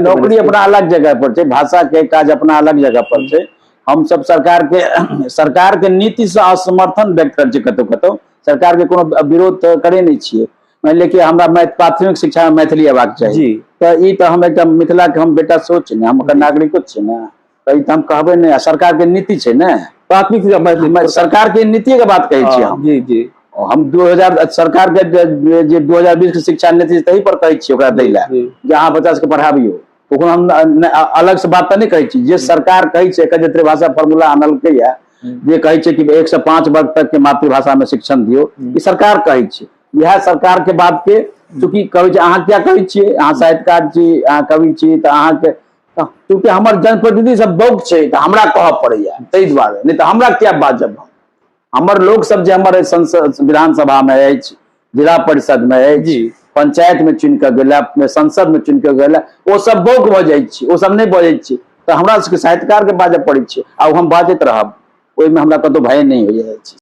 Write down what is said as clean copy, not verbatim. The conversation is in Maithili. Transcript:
नौकरी अपना अलग जगह पर छै, भाषा के काज अपना अलग जगह पर छै। हम सब सरकार के नीति से असमर्थन व्यक्त करै छियै। कतौ कतौ सरकार के कोनो विरोध तऽ करै नहि छियै। मानि लिअ कि हमरा प्राथमिक शिक्षा मे मैथिली अयबाक चाही। तऽ ई तऽ हम एकटा मिथिला के हम बेटा सेहो छी ने, हम ओकर नागरिको छियै ने, तऽ ई तऽ हम कहबै नहि। आ सरकार के नीति छै ने। प्राथमिक शिक्षा मैथिली। सरकार के नीति के बात कहै छियै हम। जी जी हम 2000 सरकार के जे जे 2020 के शिक्षा नीति, तही पर कहै छियै ओकरा दै लए जे अहाँ बच्चा सबके पढ़ाबियौ। ओकरो हम अलग से बात तऽ नहि कहै छी। जे सरकार कहै छै, एकर जे त्रिभाषा फॉर्मूला आनलकै या, जे कहै छै कि 1 से 5 वर्ग तक के मातृभाषा में शिक्षण दियौ, ई सरकार कहै छै। इएह सरकार के बात के चूँकि कहै छै, अहाँ किया कहै छियै? अहाँ साहित्यकार छी, अहाँ कवि छी, तऽ अहाँके चूँकि हमर जनप्रतिनिधि सब बौक छै तऽ हमरा कहऽ पड़ैया ताहि दुआरे, नहि तऽ हमरा किया बाजब हम? हमर लोक सब जे हमर संसद, विधानसभा में अछि, जिला परिषद में अछि, पंचायत में चुनि कऽ गेला, संसद में चुनि कऽ गेला, ओ सब बौक भऽ जाइ छै, ओ सब नहि बजै छै, तऽ हमरा सबके साहित्यकार के बाजऽ पड़ै छै। आ ओ हम बाजैत रहब, ओहिमे हमरा कतौ भय नहि होइया।